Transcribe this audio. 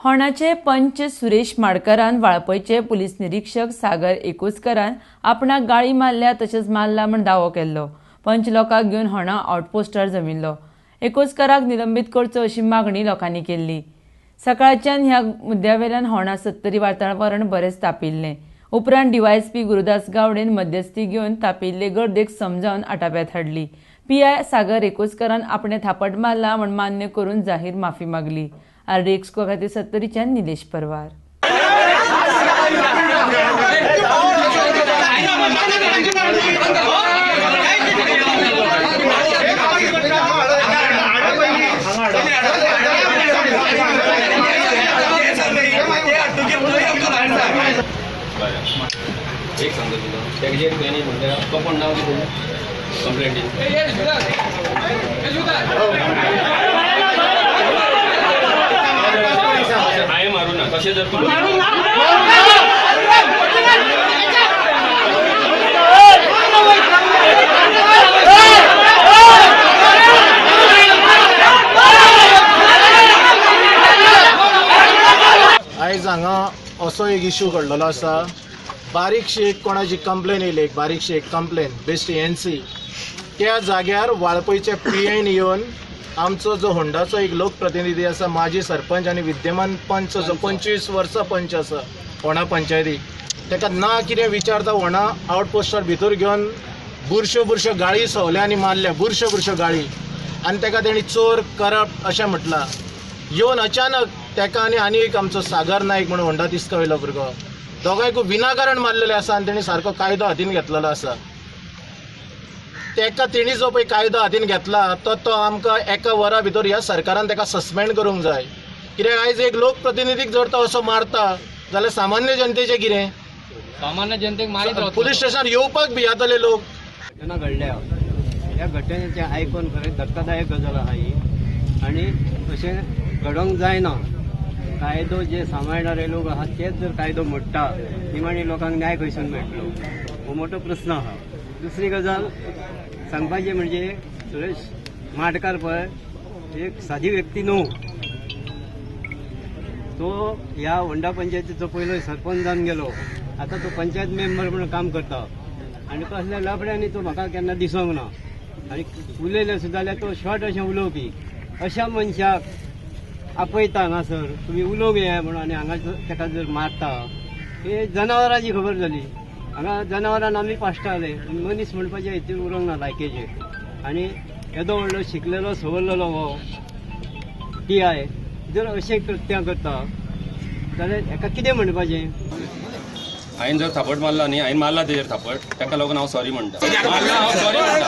होणाचे पंच सुरेश माडकरान वाळपयचे पुलीस निरीक्षक सागर एकोस्करान आपणाक गाळी मारल्या तशेंच मारला म्हण दावो केल्लो. पंच लोकांक घेवन होणा आउटपोस्टार जमिल्लो. एकोस्कराक निलंबीत करचो अशी मागणी लोकांनी केल्ली. सकाळच्यान ह्या मुद्द्यावेल्यान होणा सत्तरी वातावरण बरेंच तापिल्लें. उपरांत डीवायएसपी गुरुदास गावडेन मध्यस्थी घेवन तापिल्ले गर्देक समजावन आटाप्यात हाडली. पीआय सागर एकोस्करान आपणे थापट मारला म्हण मान्य करून जाहीर माफी मागली. आरडी एक्सको खातीर सत्तरीच्यान निलेश परवार. एक सांगता तुका, तेजे तेणी म्हणल्यार तो कोण नांव कितें कंप्लेंटीन हांवें मारूं ना तशें जर तूं आयज हांगा असो एक इशू घडलेलो आसा. बारीकशी एक कोणाची कंप्लेन येयली, एक बारीकशी एक कंप्लेन बेश्टी एनसी त्या जाग्यार वाळपयचे पी एन येवन आमचो जो होंडाचो एक लोकप्रतिनिधी आसा, माजी सरपंच आनी विद्यमान पंच जो 25 वर्सां पंच आसा होणा पंचायती, ताका ना कितें विचारता होणा आउटपोस्टार भितर घेवन बुरश्यो बुरश्यो गाळी सवल्या आनी मारल्या, बुरश्यो बुरश्यो गाळी, आनी ताका तेणी चोर करप्ट अशें म्हटलां. येवन अचानक ताका आनी आनी एक आमचो सागर नायक म्हणून होंडा तिस्का वयलो भुरगो, दोगांयकूय विनाकारण मारलेले आसा आनी तेणी सारको कायदो हातीन घेतलेलो आसा. तेका तेणी जो पळय कायदो हातीन घेतला तो तो आमकां एका वरा भितर ह्या सरकारान ताका सस्पेंड करूंक जाय. कित्याक आयज एक लोकप्रतिनिधीक जर तो असो मारता जाल्यार सामान्य जनतेचें कितें? सामान्य जनतेक मारीत रावतलो. पुलीस स्टेशनार येवपाक भियेतले लोक. घटना घडल्या, ह्या घटनेचें आयकून खरें धक्कादायक गजाल आहा ही आनी अशें घडोवंक जायना. कायदो जे सांबाळणारे लोक आहात तेच जर कायदो मोडटा, निमाणी लोकांक न्याय खंयसून मेळटलो, हो मोठो प्रस्न आहा. दुसरी गजाल सांगपाची म्हणजे सुरेश माडकार पळय एक सादी व्यक्ती न्हू. तो ह्या होंडा पंचायतीचो पयलो सरपंच जावन गेलो, आतां तो पंचायत मेंबर म्हणून काम करता आनी कसल्या लफड्यांनी तो म्हाका केन्ना दिसोंक ना आनी उलयले सुद्दां जाल्यार तो शॉर्ट अशें उलोवपी. अशा मनशाक आपयता हांगासर तुमी उलोवंक येया म्हणून आनी हांगा ताका जर मारता, हे जनावरांची खबर जाली. हांगा जनावरांक आमी पाश्टाले, मनीस म्हणपाचे हितून उरोंक ना लायकेचे. आनी येदो व्हडलो शिकलेलो सवरलेलो हो पी I जर अशें कृत्यां करता जाल्यार हेका कितें म्हणपाचें? हांवें जर थापट मारला न्ही, हांवें मारला तेजेर थापट, ताका लागून हांव सॉरी म्हणटा. मारला, हांव सॉरी म्हणटा.